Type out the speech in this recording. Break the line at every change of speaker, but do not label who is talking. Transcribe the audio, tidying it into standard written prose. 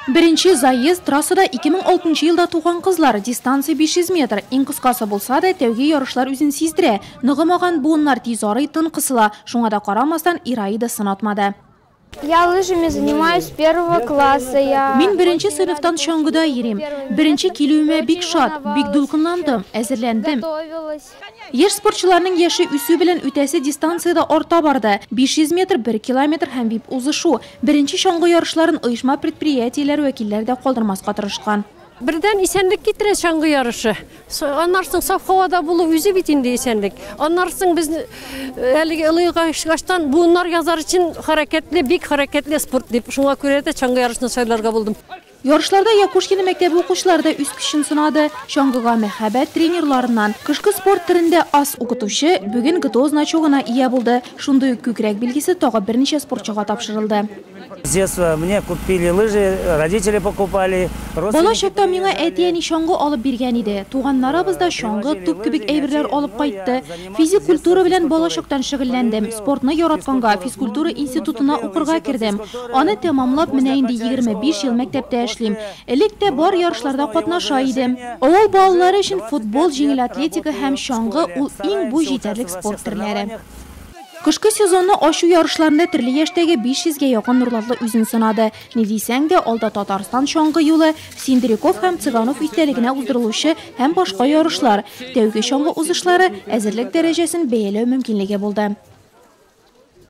Беренче заезд трассада 2006 елда туган кызлар, дистанция 500 метр. Иң кыскасы булса да, тәүге ярышлар үзен сиздерә. Ныгымаган буыннар тиз арый, тын кысыла. Шуңа да карамастан, Ираида сынатмады.
Я лыжами занимаюсь с первого класса. Я
Мин беренче сыйныфтан чаңгыда йөрим. Беренче килүемә бик шат, бик дулкынландым, әзерләндем.
Готовилась.
Яшь спортчыларның яше үсү белән үтәсе дистанция дә арта барды. 500 метр, 1 километр һәм вип узышу. Беренче чаңгы ярышларын оешма-предприятиеләр вәкилләре дә калдырмаска тырышкан.
Бердән исәнлек китерә чаңгы ярышы. Аннан соң саф һавада булу үзе бит инде исәнлек. Аннан соң без әлеге олыгайгачтан буыннар язар өчен хәрәкәтле, бик хәрәкәтле спорт дип. Шуңа күрә дә чаңгы ярышын сайларга булдым.
Ярышларда Якушкино мәктәбе укучылары да үз көчен сынады. Чаңгыга мәхәббәт тренерларыннан. Кышкы спорт төрендә ас укытучы бүген ГТО значогына ия булды. Шундый ук күкрәк билгесе тагы берничә спортчыга тапшырылды.
С детства мне купили лыжи, родители покупали.
Бала чакта миңа әти-әни чаңгы алып биргән иде. Туганнарыбыз да чаңгы, туп кебек әйберләр алып кайтты. Физик культура белән бала чактан шөгыльләндем. Спортны яратканга физкультура институтына укырга кердем. Аны тәмамлап, менә инде 25 ел мәктәптә эшлим. Элек тә бар ярышларда катнаша идем. Авыл балалары өчен футбол, җиңел атлетика һәм чаңгы ул иң буй җитәрлек спорт төрләре. Кышкы сезонны ачу ярышларында төрле яшьтәге 500гә якын нурлатлы үзен сынады. Ни дисәң дә, алда Татарстан чаңгы юлы, Синдряков һәм Цыганов истәлегенә уздырылучы һәм башка ярышлар. Тәүге чаңгы узышлары әзерлек дәрәҗәсен бәяләү мөмкинлеге булды.